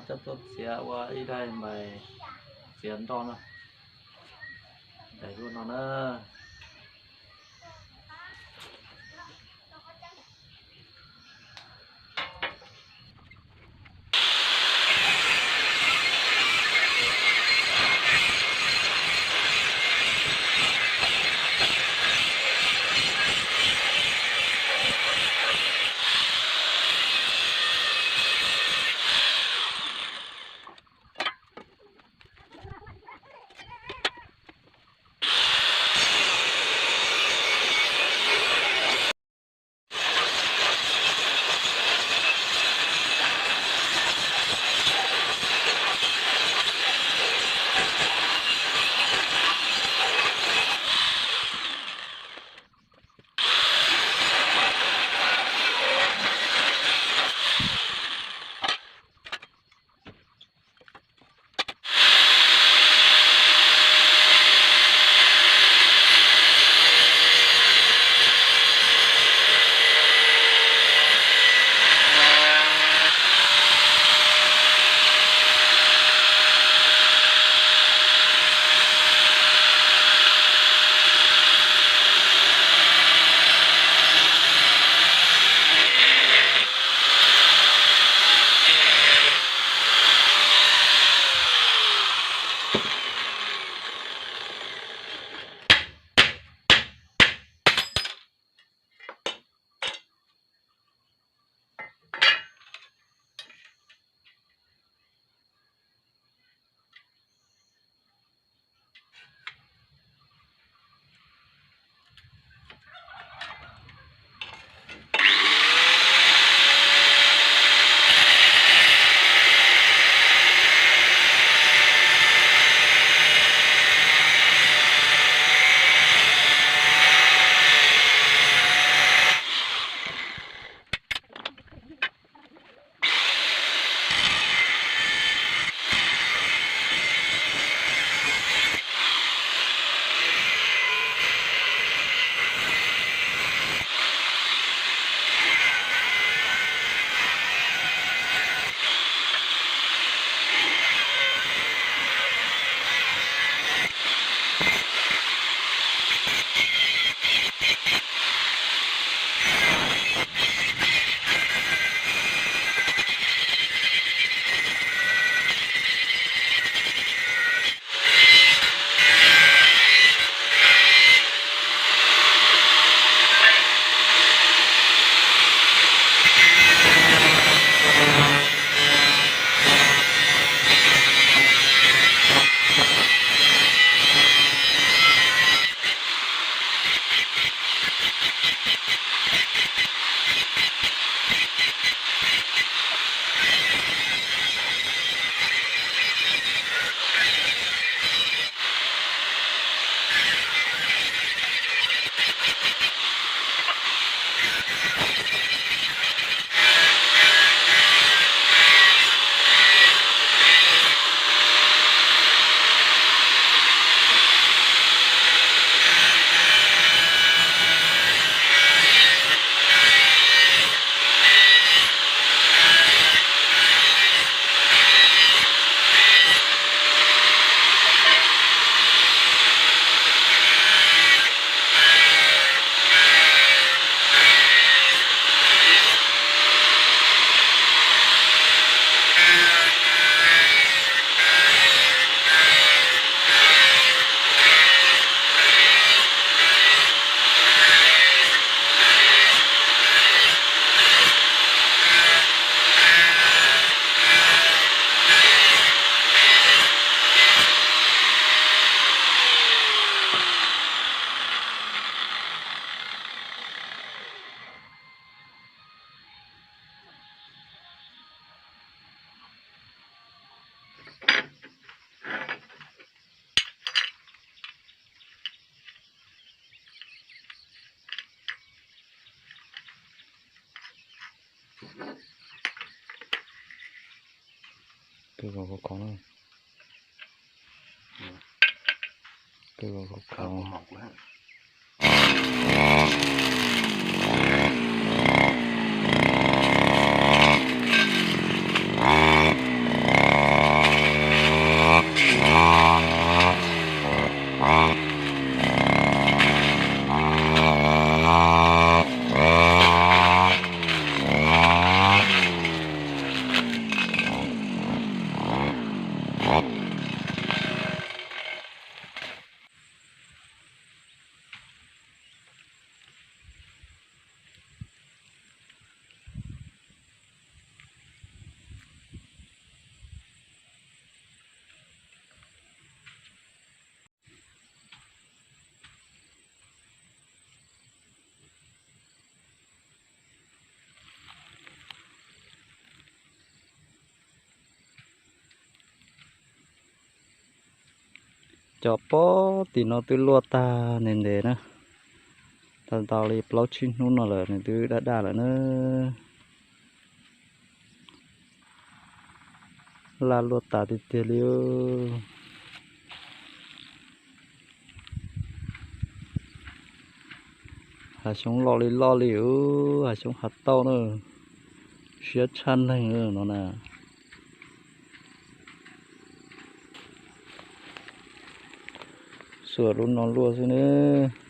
Coj tuaj txiav ua ib daim npais txiav nroj na. Daim lub no na. Kawg vov khov khov na. Kawg vov khov khov. Cov pob tim no twb luaj tag ntev ntev na, tau tau li plaub tsib hnub no lawm nws twb daj daj lawm na. Laj luaj tas tiag tiag li. Hav xyoob loj li loj li, hav xyoob hav tauj na, siab tshaj neeg no na. Xuas lub no luaj xwb nab.